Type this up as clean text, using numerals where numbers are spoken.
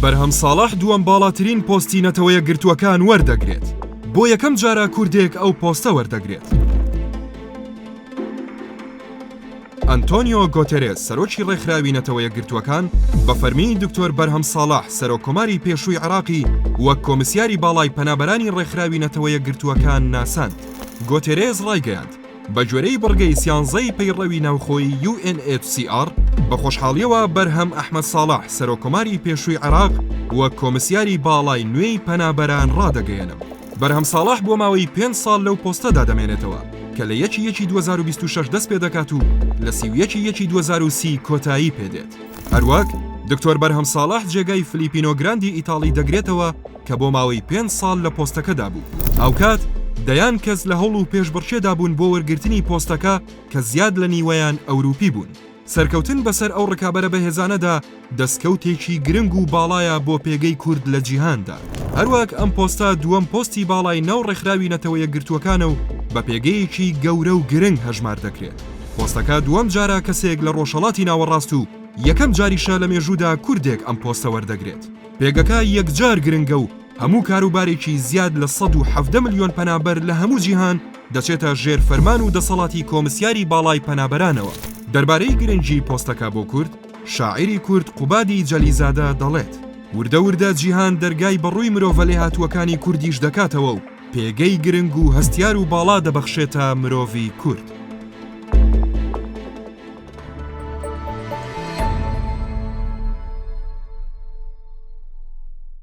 بەرهەم ساڵح دووەم باڵاترین پۆستی نەتەوەیەکگرتووەکان وەردەگرێت. بۆ یەکەم جارە کوردێک ئەو پۆستە وەردەگرێت. ئەنتۆنیۆ گۆتێرێس، سەرۆکی ڕێکخراوی نەتەوە یەکگرتووەکان، بە فەرمی دکتۆر بەرهەم ساڵح، سەرۆککۆماری پێشووی عێراقی وەک کۆمیسیاری باڵای پەنابەرانی ڕێکخراوی نەتەوە یەکگرتووەکان ناساند. گۆتێرێس ڕایگەیاند، بە گوێرەی بڕگەی سیانزەی پەیڕەوی ناوخۆیی UNHCR، بە خۆشحاڵییەوە بەرهەم ئەحمەد ساڵح، سەرۆککۆماری پێشووی عێراق وەک کۆمیسیاری باڵای نوێی پەنابەران ڕادەگەیەنم. بەرهەم ساڵح بۆ ماوەی پێنج ساڵ لەو پۆستەدا دەمێنێتەوە کە لە یەکی یەکی 2026 دەست پێدەکات و لە 31 یەکی 2030 کۆتایی پێدێت. هەروەک دکتۆر بەرهەم ساڵح جێگای فلیپینۆ گراندی ئیتاڵی دەگرێتەوە کە بۆ ماوەی پێنج ساڵ لە پۆستەکەدا بوو. هاوکات دەیان کەس لە هەوڵ و پێشبڕکێدا بوون بۆ وەرگرتنی پۆستەکە کە زیاد لە نیوەیان ئەوروپی بوون. سەرکەوتن بەسەر ئەو ڕکابەرە بەهێزانەدا دەستکەوتێکی گرنگ و باڵایە بۆ پێگەی کورد لە جیهاندا. هەروەک ئەم پۆستە دووەم پۆستی باڵای ناو ڕێکخراوی نەتەوە یەکگرتووەکانە و بە پێگەیەکی گەورە و گرنگ هەژمار دەکرێت. پۆستەکە دووەم جارە کەسێک لە ڕۆژهەڵاتی ناوەڕاست و یەکەم جاریشە لە مێژوودا کوردێک ئەم پۆستە وەردەگرێت. پێگەکە یەکجار گرنگە و هەموو کاروبارێکی زیاد لە 117 ملیۆن پەنابەر لە هەموو جیهان دەچێتە ژێر فەرمان و دەسەڵاتی کۆمسیاری باڵای پەنابەرانەوە. دەربارەی گرنگی پۆستەکە بۆ کورد، شاعیری کورد قوبادی جەلیزادە دەڵێت، وردە وردە جیهان دەرگای بەڕووی مرۆڤە لێهاتووەکانی کوردیش دەکاتەوە و پێگەی گرنگ و هەستیار و باڵا دەبەخشێتە مرۆڤی کورد.